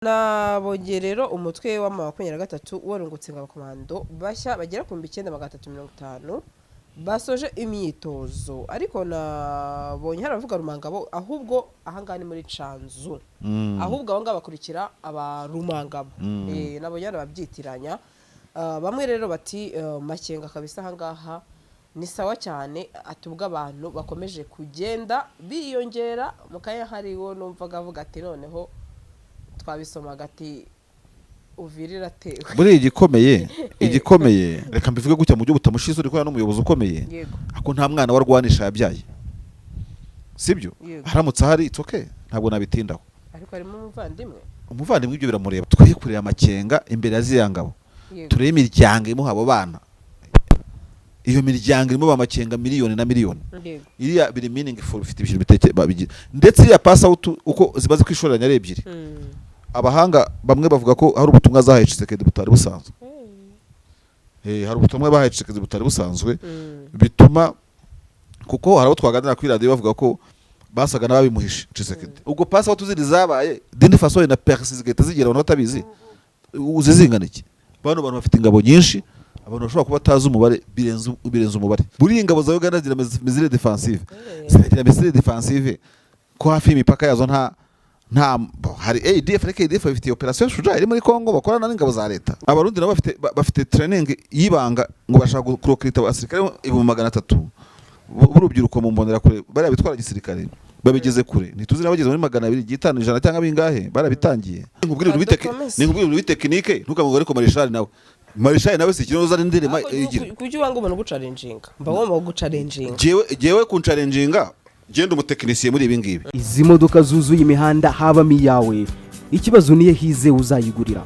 Nabonye rero umutwe wa 23 warungutse ngo abakomando bashya bagera ku 9350 basoje imyitozo, ariko nabonye hari abavuga Rumangabo, ahubwo ahangaha ni muri Canzu. Ahubwo abo ngabo bakurikira abarumangabo. Nabonye hari ababyitiranya. Bamwe rero bati Makenga kabisa ahangaha ni sawa cyane, ati ubwo abantu bakomeje kugenda biyongera. Mu kanya hariwo numvaga avuga ati noneho twabisomaga, ati Uvira iratewe. Buriya igikomeye, reka mbivuge gutya mu buryo butamushize, uri kubona n'umuyobozi ukomeye, ako nta mwana warwanisha yabyaye, sibyo? Yego. Haramutse ahari, it's okay, ntabwo nabitindaho. Ariko harimo umuvandimwe. Umuvandimwe ibyo biramureba. Twe kureba Amakenga imbere ya ziriya ngabo, turebe imiryango imuha abo bana. Iyo miryango irimo ba Makenga miliyoni na miliyoni. Iriya biri meaningful, bifite ibintu babigira. Ndetse iriya pass out uko zimaze kwishoreranya ari ebyiri, abahanga bamwe bavuga ko hari ubutumwa zahaye Tshisekedi butari busanzwe. Hari ubutumwa bahaye Tshisekedi butari busanzwe, bituma, kuko hari abo twaganira kuri radiyo bavuga ko basaga n'ababimuhishe Tshisekedi. Ubwo pass out zindi zabaye d'une façon na persi zigahita zigera abantu batabizi, uzi zingana iki? Bano bantu bafite ingabo nyinshi, abantu bashobora kuba batazi umubare, birenze umubare. Buriya ingabo za Uganda zigira missile défensive, ziragira missile défensive ko hafi y'imipaka yazo nta hari ADF, ariko ADF bafite operation Shujaa iri muri Congo bakorana n'ingabo za leta. Abarundi nabo bafite training y'ibanga, ngo bashaka kurecruita abasirikare 300,000 b'urubyiruko mu mbonerakure, bariya bitwara gisirikare babigeze kure. Ntituzi n'abageze muri 200 gitanu, 100 cyangwa bingahe, barabitangiye. Badukomeze. Nkubwire ibintu bitechnique, ntukavuge. Ariko Marishali nawe, Marishali nawe si ikintu uzana indirima igira. Kuki wanga umuntu uguchallenginga? Mba ngomba kuguchallenginga. Jewe kunchallenginga, genda umutekinisiye muri ibi ngibi. Izi modoka zuzuye imihanda habamo iyawe? Ikibazo niyo hize uzayigurira.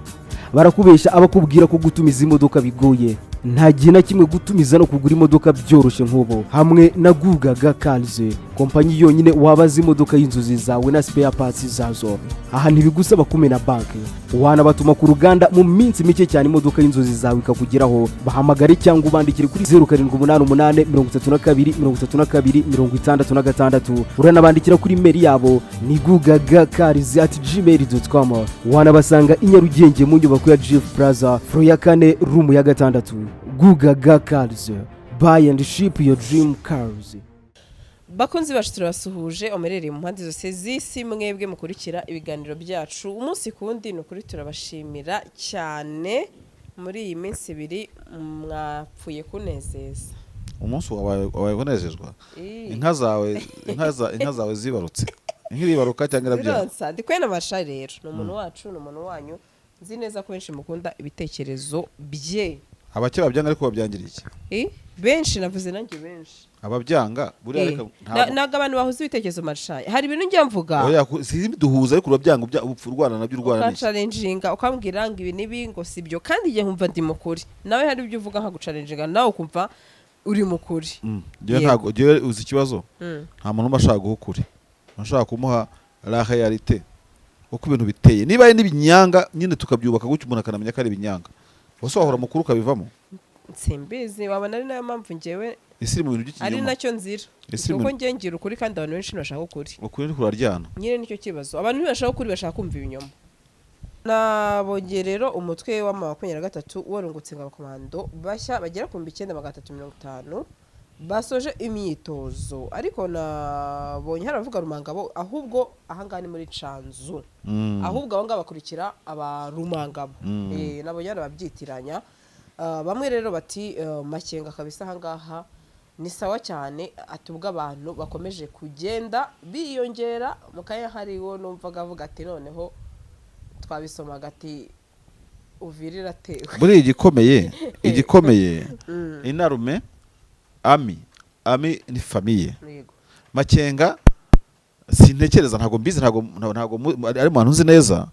Barakubeshya abakubwira ko gutumiza imodoka bigoye. Nta gihe na kimwe gutumiza no kugura imodoka byoroshye nk'ubu hamwe na Gugaga Cars, kompanyi yonyine wabaza imodoka y'inzozi zawe na spare parts zazo. Aha ntibigusaba kumena banki, wanabatuma ku ruganda, mu minsi mike cyane imodoka y'inzozi zawe ikakugeraho. Bahamagare cyangwa ubandikire kuri 0788 32 32 66. Uranabandikira kuri email yabo ni gugagacars@gmail.com. Wanabasanga i Nyarugenge mu nyubako ya Jifu Plaza, floor ya kane, room ya gatandatu. Gugaga Cars, buy and ship your dream cars. Bakunzi bacu, turabasuhuje omerereye mu mpande zose z'isi, mwebwe mukurikira ibiganiro byacu umunsi ku wundi. Ni ukuri turabashimira cyane. Muri iyi minsi 2 mwapfuye kunezeza. Umunsi wabaye unezezwa. Inka zawe zibarutse, inka iribaruka cyangwa irabyara? Zironsa. Ndi kumwe na Marshal rero, ni umuntu wacu, ni umuntu wanyu. Nzi neza ko benshi mukunda ibitekerezo bye. Abake babyanga, ariko babyangiriye iki? Benshi navuze, nanjye benshi. Ababyanga buriya, reka Ntabwo abantu bahuza ibitekerezo. Marshal, hari ibintu njya mvuga. Oya, si duhuza, ariko urabyanga, upfa urwana nabyo, urwana n'iki? Ukanchallenginga, ukambwira ngo ibi n'ibi ngo si byo, kandi igihe nkumva ndi mukuri. Nawe hari ibyo uvuga nkaguchallenginga, nawe ukumva uri mukuri. Njyewe Yego. ntabwo, njyewe uzi ikibazo? Nta muntu uba ashaka guha ukuri, ashaka kumuha la réalité uko ibintu biteye. Niba ari n'ibinyanga nyine, tukabyubaka gutyo, umuntu akanamenya ko ari ibinyanga. Wese wahora mukuru ukabivamo. Simbizi, wabona ari nayo mpamvu njyewe Isi iri mu bintu ari by'ikinyoma. nacyo nzira. Isi iri Kuko mu njye ngira ukuri, kandi abantu benshi ntibashaka ukuri. Ukuri kuraryana. Nyine nicyo kibazo, abantu ntibashaka ukuri, bashaka kumva ibinyoma. Nabonye rero umutwe wa 23 warungutse ngo abakomando bashya bagera ku 9350 basoje imyitozo, ariko nabonye hari abavuga Rumangabo, ahubwo ahangaha ni muri Canzu. Ahubwo abo ngabo bakurikira abarumangabo. Nabonye hari ababyitiranya. Bamwe rero bati Makenga kabisa ahangaha ni sawa cyane, ati ubwo abantu bakomeje kugenda biyongera. Mu kanya hariwo numvaga avuga ati noneho twabisomaga, ati Uvira iratewe. Buriya igikomeye, inarume ami ni famille. Makenga sintekereza, ntabwo mbizi, ntabwo ari mu bantu nzi neza.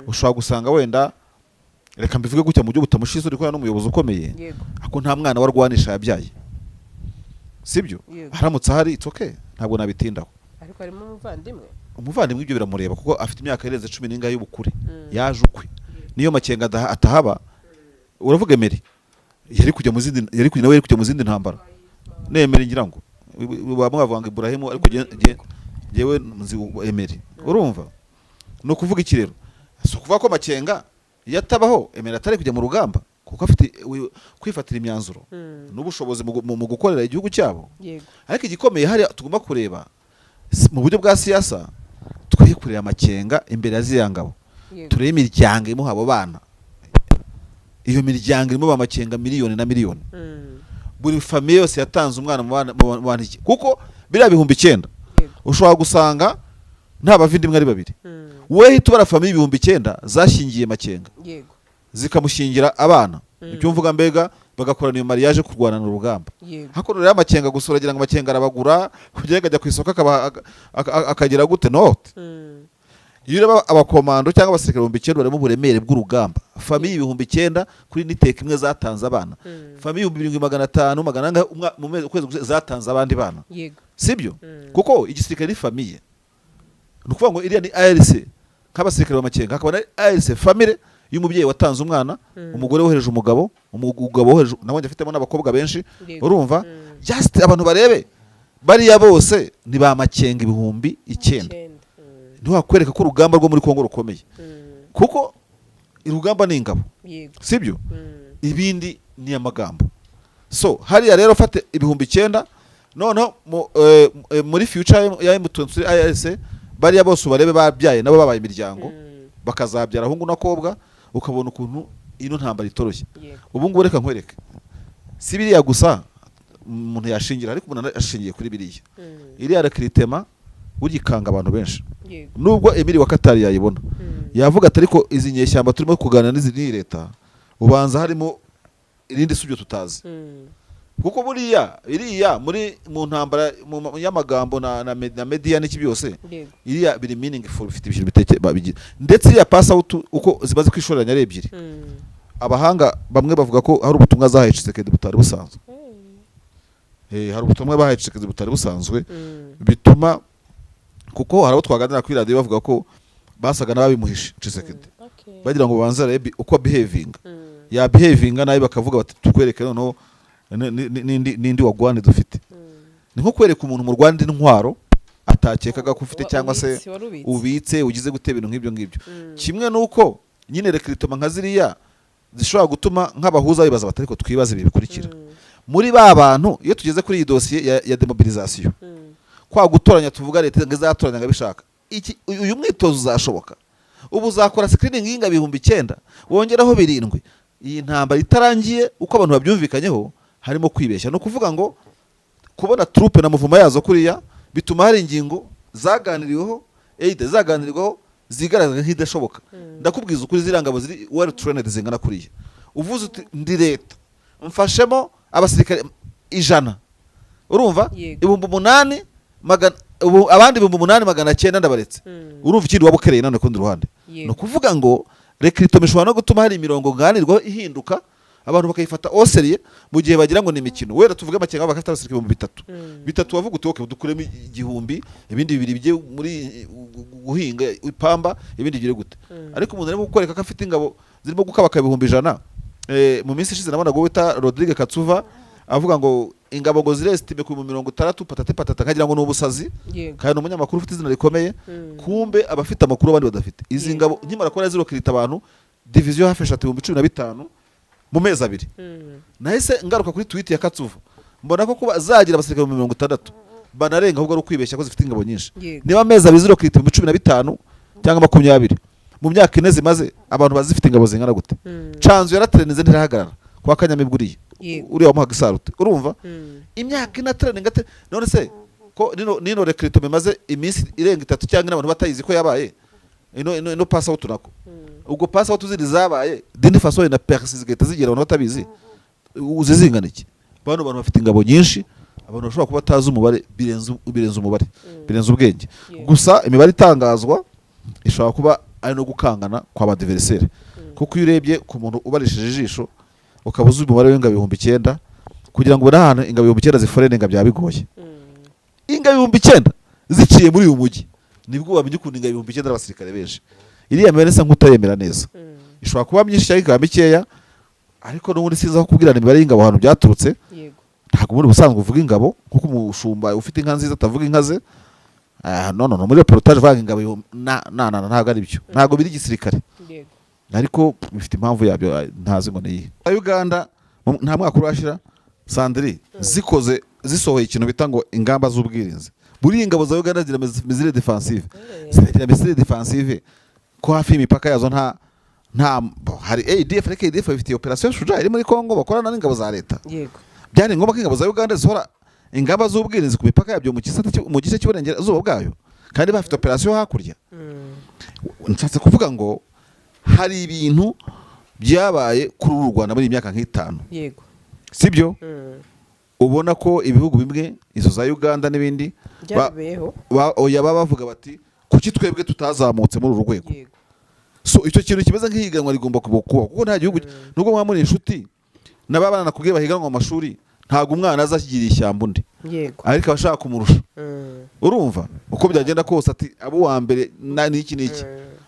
Ushobora gusanga wenda, reka mbivuge gutya mu buryo butamushize, uri kubona n'umuyobozi ukomeye, ako nta mwana warwanisha yabyaye, sibyo? Yego. Haramutse ahari, it's okay, ntabwo nabitindaho. Ariko harimo umuvandimwe. Umuvandimwe ibyo biramureba, kuko afite imyaka irenze cumi n'ingahe y'ubukure, yaje ukwe. Niyo Makenga atahaba, uravuga Emery yari kujya mu zindi, yari kujya nawe, yari kujya mu zindi ntambara. Nemere ngira ngo bamwe bavuga ngo Ibrahimu, ariko jyewe nzi Emery. Urumva ni ukuvuga iki rero? Si ukuvuga ko Makenga iyo atabaho Emera atari kujya mu rugamba, kuko afite kwifatira imyanzuro n'ubushobozi mu gukorera igihugu cyabo. Ariko igikomeye hariya tugomba kureba mu buryo bwa siyasa, twe kureba Makenga imbere ya ziriya ngabo, turebe imiryango imuha abo bana. Iyo miryango irimo ba Makenga miliyoni na miliyoni. Buri famille yose yatanze umwana mu bana kuko biriya 9000 ushobora gusanga nta bavindimwe ari babiri. Wowe hita ubara famille 9000 zashyingiye Makenga, zikamushyingira abana. Ibyo mvuga, mbega bagakorana iyo mariage kurwana urugamba. Hakuno rero Amakenga gusa, uragira ngo Amakenga arabagura kugira ngo ajya ku isoko akagira gute note. Iyo ureba abakomando cyangwa abasirikare 9000, barimo uburemere bw'urugamba. Famille 9000 kuri niteka imwe zatanze abana. Famille 7500 400 mu mezi, ukwezi gushize zatanze abandi bana. Sibyo? Kuko igisirikare ni famille. Ni ukuvuga ngo iriya ni ARC nk'abasirikare b'Amakenga, hakaba na ARC famille y'umubyeyi watanze umwana, umugore wohereje umugabo, umugabo wohereje, nabonye afitemo n'abakobwa benshi. Urumva? Just abantu barebe bariya bose ni ba Makenga 9000. 9. Ntiwakwereka ko urugamba rwo muri Kongo rukomeye, kuko urugamba ni ingabo. Sibyo? Ibindi ni amagambo. So hariya rero fate 9000, noneho muri future ya M23 ARC, bariya bose ubarebe babyaye nabo babaye imiryango, bakazabyara ahungu n'akobwa, ukabona ukuntu ino ntambara itoroshye. Ubu ngubu reka nkwereke, si biriya gusa umuntu yashingira, ariko umuntu ashingiye kuri biriya, iriya recrutement burya ikanga abantu benshi. Nubwo Emir wa Katari yayibona, yavuga ati: "Ariko izi nyeshyamba turimo kuganira n'izi n'iyi leta, ubanza harimo irindi subyo tutazi." Kuko buriya iriya muri mu ntambara y'amagambo na media n'iki byose, iriya biri meaningful, bifite ibintu biteke babigira. Ndetse iriya pass out uko zimaze kwishoreranya ari ebyiri, abahanga bamwe bavuga ko hari ubutumwa zahaye Tshisekedi butari busanzwe. Hari ubutumwa bahaye Tshisekedi butari busanzwe, bituma, kuko hari abo twaganira kuri radiyo bavuga ko basaga n'ababimuhishe Tshisekedi, bagira ngo babanze barebe uko behavinga. Ya behavinga nabi, bakavuga bati: "Tukwereke noneho n'indi wagwane dufite." Ni nko kwereka umuntu mu Rwanda intwaro atakekaga ko ufite, cyangwa se ubitse, wari ubitse. Ubitse, ugize gute, ibintu nk'ibyo ngibyo. Kimwe n'uko nyine recrutement nka ziriya zishobora gutuma nk'abahuza bibaza bati: "Ariko twibaze ibi bikurikira muri ba bantu." Iyo tugeze kuri iyi dosiye ya demobilisation, kwa gutoranya tuvuga leta ngo izatoranya ngo abishaka, iki uyu mwitozo uzashoboka? Ubu uzakora screening y'ingabo 9000, wongeraho 7, iyi ntambara itarangiye uko abantu babyumvikanyeho, harimo kwibeshya. Ni ukuvuga ngo kubona troupe na mouvement yazo kuriya bituma hari ingingo zaganiriweho, eide zaganirwaho, zigaragaza nk'idashoboka. Ndakubwiza ukuri, ziriya ngabo ziri well trained zingana kuriya, uvuze uti: "Ndi leta, mfashemo abasirikare 100," urumva? 8000 magana ubu, abandi 8900 ndabaretse. Urumva ikindi waba ukereye none kundi ruhande? Ni ukuvuga ngo recrutement ishobora no gutuma hari imirongo nganirwaho ihinduka, abantu bakayifata au sérieux mu gihe bagira ngo ni imikino. Wenda tuvuge Amakenga bakafite abasirikare 3000. Bitatu, wavuga uti: "Okay, dukuremo 1000, ibindi bibiri bijye muri guhinga ipamba, ibindi bigire gute." Ariko umuntu arimo kukwereka ko afite ingabo zirimo gukabaka 100,000. Mu minsi ishize nabonaga uwo bita Rodrigue Katsuva avuga ngo ingabo ngo ziresitime ku 60,000, patate patata, nkagira ngo ni ubusazi, kandi ni umunyamakuru ufite izina rikomeye. Kumbe abafite amakuru abandi badafite. Izi ngabo nkimara kubona zirecruita abantu division hafi eshatu, 15,000 mu mezi 2, nahise ngaruka kuri tweet ya Katsuva, mbona ko kuba zagira abasirikare 60,000 banarenga, ahubwo ari ukwibeshya ko zifite ingabo nyinshi. Niba amezi 2 zirecruita 15,000 cyangwa 20, mu myaka 4 zimaze, abantu bazifite ingabo zingana gute? Canzu yarateranize, ntirahagarara kwa Kanyamibwa uriya, uriya wamuhaga isarute, urumva? Imyaka 4 ateranira ate? None se ko nino recrutement imaze iminsi irenga 3 cyangwa 4, abantu batayizi ko yabaye, ino pass out nako, ubwo pass out zindi zabaye d'une façon na persi zigahita zigera abantu batabizi, uzi zingana iki? Bano bantu bafite ingabo nyinshi, abantu bashobora kuba batazi umubare, birenze umubare, birenze ubwenge. Gusa imibare itangazwa ishobora kuba ari no gukangana kwa ba adversaire, kuko iyo urebye ku muntu ubarishije ijisho, ukaba uzi umubare w'ingabo 9000, kugira ngo ubone ahantu ingabo 9000 ziforeninga byaba bigoye. Ingabo 9000 ziciye muri uyu mujyi, nibwo wamenya ukuntu ingabo 9000 ari abasirikare benshi. Iriya mibare isa nk'utayemera neza, ishobora kuba myinshi cyangwa ikaba mikeya, ariko n'ubundi sinzi aho kubwirana imibare y'ingabo ahantu byaturutse. Ntabwo ubundi busanzwe uvuga ingabo nk'uko umushumba ufite inka nziza atavuga inka ze. Ah, no, no, no, muri reportage bavuga ingabo na ntabwo ari byo, ntabwo biri gisirikare. Ariko bifite impamvu yabyo, ntazi ngo ni iyihe. Uganda nta mwaka urashira, Sandri, zikoze zisohoye ikintu bita ngo ingamba z'ubwirinzi. Buriya ingabo za Uganda zigira mesure défensive, ziragira mesure défensive ko hafi y'imipaka yazo nta hari ADF, ariko ADF ifite operation Shujaa iri muri Congo bakorana n'ingabo za leta. Byari ngombwa ko ingabo za Uganda zisohora ingamba z'ubwirinzi ku mipaka yabyo mu gice cy'uburengerazuba bwayo kandi bafite operation hakurya? Nshatse kuvuga ngo hari ibintu byabaye kuri uru Rwanda muri iyi myaka nk'itanu, sibyo? Ubona ko ibihugu bimwe, izo za Uganda n'ibindi, Byabibeyeho. Oya, baba bavuga bati: "Kuki twebwe tutazamutse muri uru rwego?" So icyo kintu kimeze nk'ihiganwa rigomba kubaho, kuko nta gihugu, nubwo muba muri inshuti n'ababana nakubwiye bahiganwa mu mashuri, ntabwo umwana azashyigikira ishyamba undi, ariko aba ashaka kumurusha. Urumva uko byagenda kose, ati abo uwa mbere n'iki n'iki,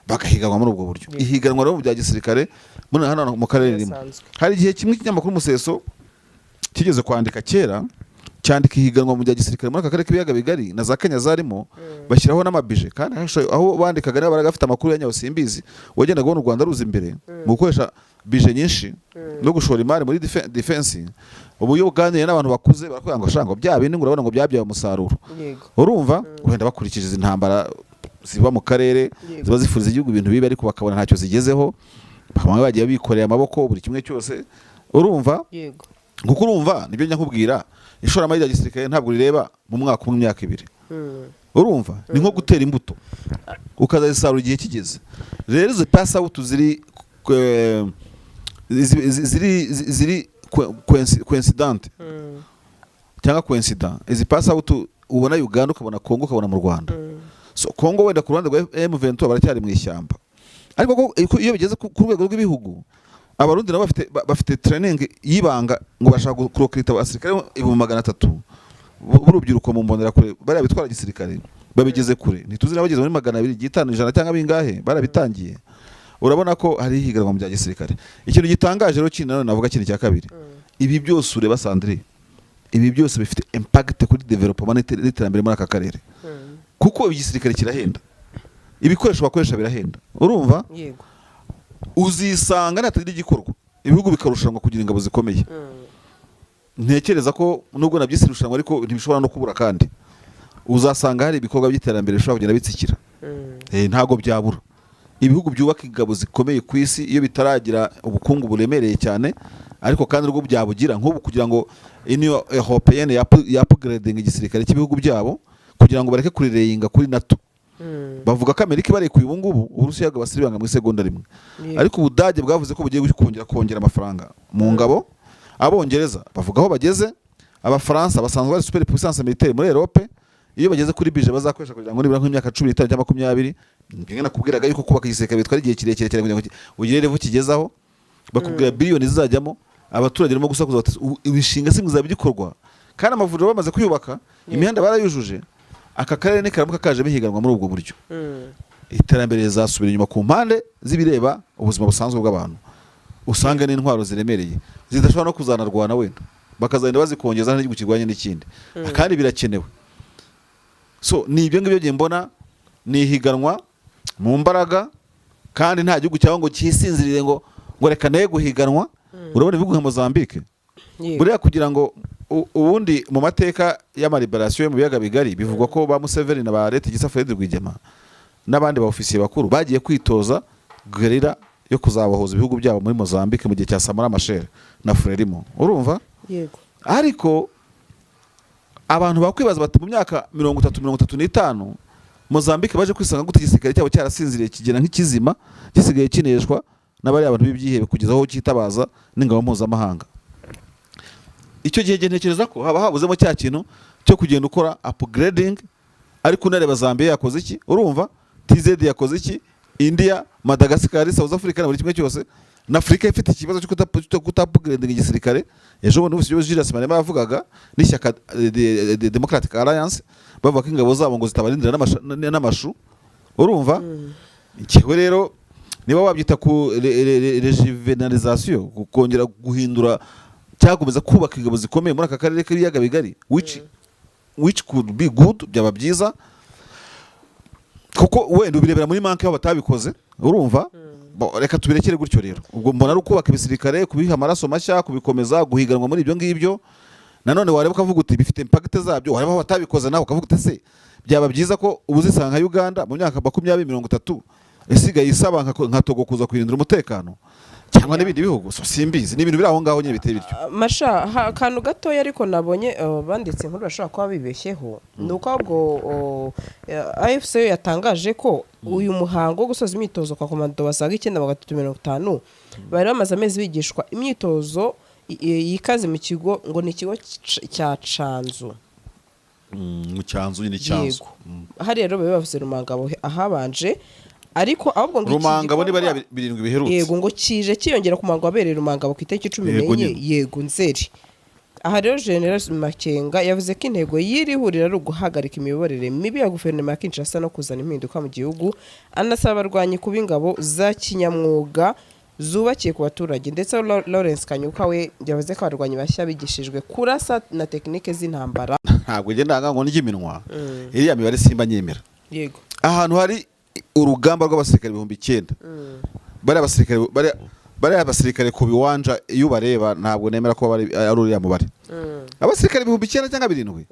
bagahiganwa muri ubwo buryo. Ihiganwa rero mu bya gisirikare muri hano mu karere rimwe, Birasanzwe. hari igihe kimwe ikinyamakuru Umuseso kigeze kwandika kera, cyandika ihiganwa mu bya gisirikare muri aka karere k'ibiyaga bigari na za Kenya zarimo, bashyiraho n'amabije. Kandi aho bandikaga niba bari bafite amakuru ya nyayo simbizi, wagendaga ubona u Rwanda ruza imbere mu gukoresha bije nyinshi no gushora imari muri defense. Ubu iyo uganiriye n'abantu bakuze barakubwira ngo sha, ngo bya bindi ngo urabona ngo byabyaye umusaruro. Urumva wenda bakurikije izi ntambara ziba mu karere, ziba zifuriza igihugu ibintu bibi, ariko bakabona ntacyo zigezeho, bamwe bagiye bikoreye amaboko buri kimwe cyose, urumva? Kuko urumva nibyo njya nkubwira, ishoramari rya gisirikare ntabwo rireba mu mwaka umwe, imyaka 2. Urumva ni nko gutera imbuto ukazazisarura igihe kigeze. Rero izo pass out ziri ziri coincident cyangwa coincident, izi pass out ubona Uganda, ukabona Congo, ukabona mu Rwanda. So Congo wenda ku ruhande rwa M23 baracyari mu ishyamba, ariko iyo bigeze ku rwego rw'ibihugu, Abarundi nabo bafite training y'ibanga ngo bashaka kurecruita abasirikare 300,000 b'urubyiruko mu mbonerakure, bariya bitwara gisirikare babigeze kure, ntituzi n'abageze muri 200 gitanu, 100 cyangwa bingahe, barabitangiye. Urabona ko hari ihiganwa mu bya gisirikare. Ikintu gitangaje rero kindi nanone navuga, kindi cya kabiri, ibi byose ureba, Sandrine, ibi byose bifite impact kuri development n'iterambere muri aka karere, kuko igisirikare kirahenda, ibikoresho bakoresha birahenda, urumva? Uzisanga natagira igikorwa, ibihugu bikarushanwa kugira ingabo zikomeye. Ntekereza ko nubwo nabyise irushanwa, ariko ntibishobora no kubura, kandi uzasanga hari ibikorwa by'iterambere bishobora kugenda bitsikira. Ntabwo byabura. Ibihugu byubaka ingabo zikomeye ku isi iyo bitaragira ubukungu buremereye cyane, ariko kandi ubwo byabugira, nk'ubu kugira ngo Union Européenne yaupgrading igisirikare cy'ibihugu byabo kugira ngo bareke kurelyinga kuri NATO, bavuga ko Amerika ibarekuye ubu ngubu, Uburusiya bwabasiribanga mu isegonda rimwe. Ariko Ubudage bwavuze ko bugiye kongera amafaranga mu ngabo, Abongereza bavuga aho bageze, Abafaransa basanzwe bari super puissance militaire muri Europe, iyo bageze kuri budget bazakoresha kugira ngo nibura nk'imyaka 15 cyangwa 20. Bimwe nakubwiraga yuko kubaka igisirikare bitwara igihe kirekire cyane kugira ngo ugire level kigezaho, bakubwira biliyoni zizajyamo. Abaturage barimo gusakuza bati: "Imishinga si mizaba igikorwa kandi amavuriro bamaze kuyubaka, imihanda barayujuje." Aka karere nikaramuka kaje bihiganwa muri ubwo buryo, iterambere rizasubira inyuma ku mpande z'ibireba ubuzima busanzwe bw'abantu, usanga n'intwaro ziremereye zidashobora no kuzanarwana, wenda bakazagenda bazikongeza n'igihugu kirwanye n'ikindi, kandi birakenewe. So ni ibyo ngibyo ngiye mbona, ni ihiganwa mu mbaraga, kandi nta gihugu cyangwa ngo cyisinzirire ngo reka naye guhiganwa. Urabona ibihugu nka Mozambique, buriya kugira ngo ubundi mu mateka y'amaliberation yo mu biyaga bigari, bivugwa ko ba Museveni na ba Late Gisa Fred Rwigema n'abandi ba ofisiye bakuru bagiye kwitoza guerrilla yo kuzabohoza ibihugu byabo muri Mozambique mu gihe cya Samora Machel na Frelimo, urumva? Ariko abantu bakwibaza bati: mu myaka 30, 35, Mozambique baje kwisanga gute igisirikare cyabo cyarasinziriye, kigera nk'ikizima, gisigaye kineshwa n'abariya abantu b'ibyihebe kugeza aho cyitabaza n'ingabo mpuzamahanga? Icyo gihe njye ntekereza ko haba habuzemo cya kintu cyo kugenda ukora upgrading, ariko unareba Zambia yakoze iki, urumva, TZ yakoze iki, India, Madagascar, South Africa na buri kimwe cyose, na Afurika ifite ikibazo cyo kutaupgrading igisirikare. Ejo bundi bose Julius Malema yavugaga n'ishyaka Democratic Alliance, bavuga ko ingabo zabo ngo zitabarindira n'amashu, urumva? Njyewe rero niba wabyita ku rejuvenalisation, kongera guhindura cyangwa gukomeza kubaka ingabo zikomeye muri aka karere k'ibiyaga bigari, which could be good, byaba byiza. Kuko wenda ubirebera muri manque aho batabikoze, urumva? Bo, reka tubirekere gutyo rero. Ubwo mbona ari ukubaka ibisirikare, kubiha amaraso mashya, kubikomeza, guhiganwa muri ibyo ngibyo. Nanone wareba ukavuga uti bifite impact zabyo, wareba aho batabikoze nawe ukavuga uti ese byaba byiza ko ubu zisanga nka Uganda mu myaka 20, 30 isigaye isaba nka Togo kuza kwirindira umutekano cyangwa n'ibindi bihugu. So simbizi, ni ibintu biri aho ngaho nyine biteye bityo. Ah, Masha, akantu gatoya ariko nabonye banditse inkuru bashobora kuba bibeshyeho, ni uko ahubwo AFC yo yatangaje ko uyu muhango wo gusoza imyitozo kwa komando basaga 9350 bari bamaze amezi bigishwa imyitozo yikaze mu kigo, ngo ni ikigo cya Canzu. Mu Cyanzu nyine, Cyanzu. Yego, hariya rero bari bavuze Rumangabo ahabanje, ariko ahubwo ngo iki Rumangabo ni bariya birindwi biherutse. Yego, ngo kije kiyongera ku muhango wabereye Rumangabo ku itariki cumi Yego n'enye nyine. Yego, Nzeri. Aha rero General Makenga yavuze ko intego y'iri huriro ari uguhagarika imiyoborere mibi ya guverinoma ya Kinshasa no kuzana impinduka mu gihugu, anasaba abarwanyi kuba ingabo za kinyamwuga zubakiye ku baturage. Ndetse Lawrence Kanyuka we yavuze ko abarwanyi bashya bigishijwe kurasa na tekinike z'intambara. Ntabwo ngenda ngo ndye iminwa, iriya mibare simba nyemera. Ahantu hari urugamba rw'abasirikare 9000, bariya basirikare, bariya basirikare ku biwanja iyo ubareba, ntabwo nemera ko ari uriya mubare, abasirikare 9000 cyangwa 7000.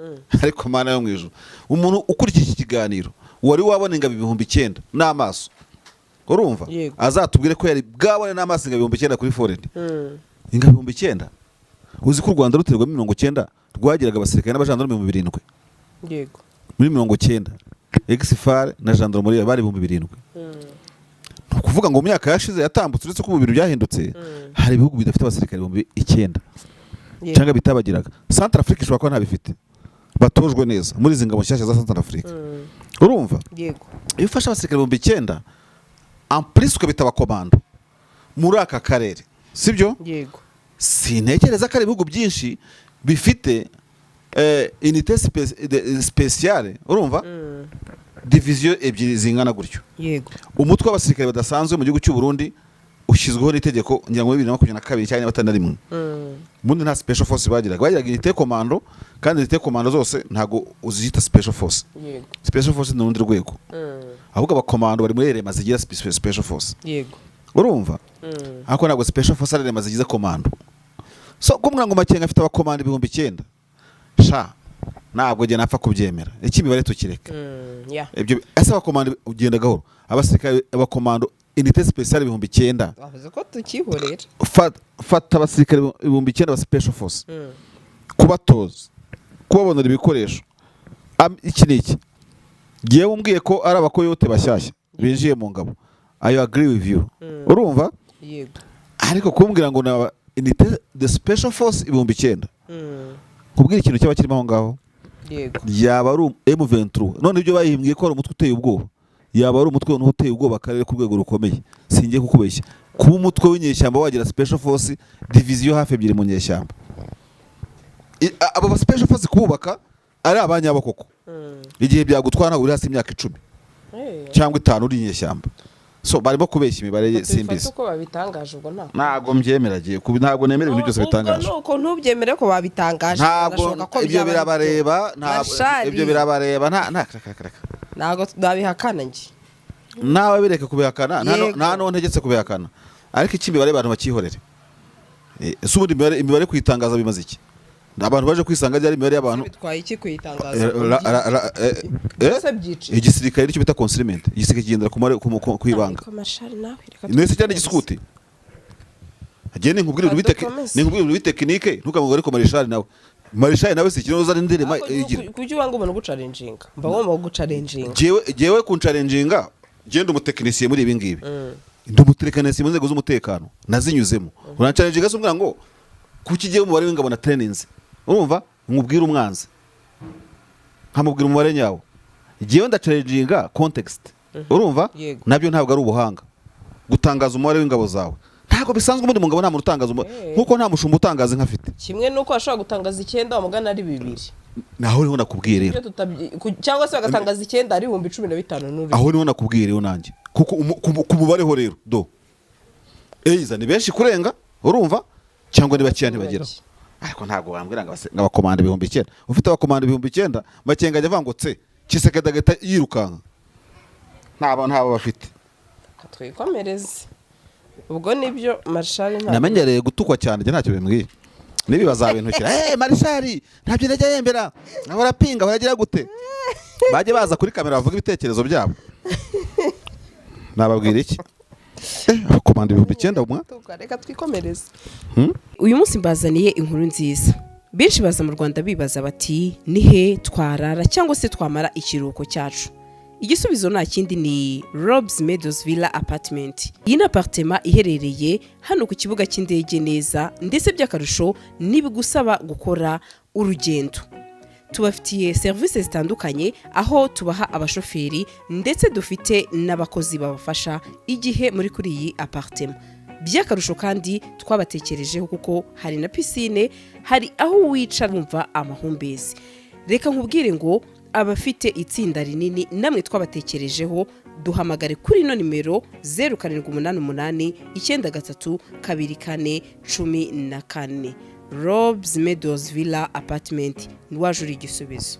Ariko Mana yo mu ijuru, umuntu ukurikiye iki kiganiro wari wabona ingabo 9000 n'amaso, urumva? Yego. Azatubwire ko yari bwabone n'amaso ingabo 9000 kuri front. Ingabo 9000, uzi ko u Rwanda ruterwamo 90 rwagiraga abasirikare n'abajandarume 7000? Muri 90 ex-FAR na gendarmerie bari 7000. Ni ukuvuga ngo mu myaka yashize yatambutse, uretse ko ubu bintu byahindutse, hari ibihugu bidafite abasirikare 9000 cyangwa bitabagiraga. Centrafrique ishobora kuba ntabifite, batojwe neza muri izi ngabo nshyashya za Centrafrique, urumva? Yego. Iyo ufashe abasirikare 9000, en plus ukabita abakomando muri aka karere, sibyo? Yego. Sintekereza ko ari ibihugu byinshi bifite unité spéciale, urumva, division ebyiri zingana gutyo. Umutwe w'abasirikare badasanzwe mu gihugu cy'u Burundi ushyizweho n'itegeko, ngira ngo 2022 cyangwa 21. Ubundi nta special force bagiraga, bagiraga unité commando, kandi unité commando zose ntabwo uzita special force. Special force ni urundi rwego. Ahubwo abakomando bari muri élément zigira special force. Urumva? Ariko ntabwo special force ari élément zigize commando. So kumbwira ngo Makenga afite abakomando 9000, sha, ntabwo njye napfa kubyemera. Iki imibare tukireka. Ibyo ese abakomando, ugenda gahoro, abasirikare abakomando unité spéciale 9000. Bavuze ko tukihorera. Fata abasirikare 9000 ba special force, kubatoza, kubabonera ibikoresho, iki n'iki. Ngewe umbwiye ko ari abakoyote bashyashya binjiye mu ngabo, I agree with you, urumva? Yego. Ariko kumbwira ngo ni unité de special force 9000, kubwira ikintu cyaba kirimo aho ngaho, yaba ari M23. None ibyo bayihimbwiye ko ari umutwe uteye ubwoba, yaba ari umutwe noneho uteye ubwoba akarere ku rwego rukomeye. Singiye kukubeshya, kuba umutwe w'inyeshyamba wagira special force division hafi ebyiri mu nyeshyamba, abo ba special force kubaka ari abanyabo koko, igihe byagutwara ntabwo uri hasi y'imyaka 10 cyangwa 5 uri inyeshyamba. So barimo kubeshya imibare ye, Tubifate simbizi. uko babitangaje, ubwo nta Ntabwo mbyemera giye, ntabwo nemera ibintu byose Ubwo bitangaje. nuko ntubyemere ko babitangaje. Ntabwo Birashoboka ko ibyo byaba ari byo. birabareba, ntabwo Mashari. ibyo birabareba, nta reka, reka, reka. Ntabwo nabihakana njye. Nawe bireka kubihakana, Yego. nta n'uwo ntegetse kubihakana, ariko icyo imibare abantu bakihorere. Ese ubundi imibare kuyitangaza bimaze iki? Abantu baje kwisanga ryari imibare y'abantu? Bitwaye iki kuyitangaza? Eh, Ese byica? Igisirikare nicyo bita concealment, igisirikare kigendera ku mare- ku ku- ku ibanga. Ariko Mashari nawe reka Nese cyane dukomeze. igisikuti hagiye ninkubwira ibintu Dukomeze. ninkubwira ibintu bitekinike, ntukavuge. Ariko marishari nawe, marishari nawe si ikintu uzana indirima Ariko igira. Kuki wanga umuntu ugucarenjinga? Mba ngomba kugucarenjinga. Jewe kuncarenjinga, genda umutekinisiye muri ibi ngibi, ndi umutekinisiye mu nzego z'umutekano, nazinyuzemo. Urancarenjinga se umbwira ngo kuki igiye umubare w'ingabo na trainings, urumva, nkubwira umwanzi nkamubwira umubare nyawo? Jewe ndacarenjinga context, urumva? Yego. Nabyo ntabwo ari ubuhanga gutangaza umubare w'ingabo zawe, ntabwo bisanzwe. Ubundi mu ngabo nta muntu utangaza umubare, nkuko nta mushumba utangaza inka afite. Kimwe nuko bashobora gutangaza icyenda wamugana ari bibiri. Naho niho nakubwiye rero. Ibyo cyangwa se bagatangaza icyenda ari 15,000 n'urugero. Aho niho nakubwiye rero nanjye, kuko ku mubare ho rero do eiza ni benshi kurenga, urumva, cyangwa ni bakeya ntibageraho. Ariko ntabwo wambwira ngo ngo abakomanda 9000, ufite abakomanda 9000, Makenga ajya avuga ngo tse Tshisekedi agahita yirukanka. Ntabo bafite. Reka twikomereze, ubwo nibyo Marshal ntabwo Namenyereye gutukwa cyane, njye ntacyo bimbwiye. Nibi bazabintukira, hey, Marshal ntabyo najya yembera, ahora apinga, ahora gute. Bajye baza kuri kamera bavuga ibitekerezo byabo. Nababwira iki? Abakomanda 9000 mwa. Reka twikomereze. Hmm? Uyu munsi mbazaniye inkuru nziza. Benshi baza mu Rwanda bibaza bati: "Ni he twarara cyangwa se twamara ikiruhuko cyacu?" Igisubizo nta kindi, ni Robs Meadows Villa Apartment. Iyi ni apartment iherereye hano ku kibuga cy'indege neza, ndetse by'akarusho ntibigusaba gukora urugendo. Tubafitiye serivisi zitandukanye, aho tubaha abashoferi, ndetse dufite n'abakozi babafasha igihe muri kuri iyi apartment. By'akarusho kandi twabatekerejeho kuko hari na piscine, hari aho wicara wumva amahumbezi. Reka nkubwire ngo abafite itsinda rinini namwe twabatekerejeho. Duhamagare kuri ino nimero: 0788932414. Robs Meadows Villa Apartment, waje uri igisubizo.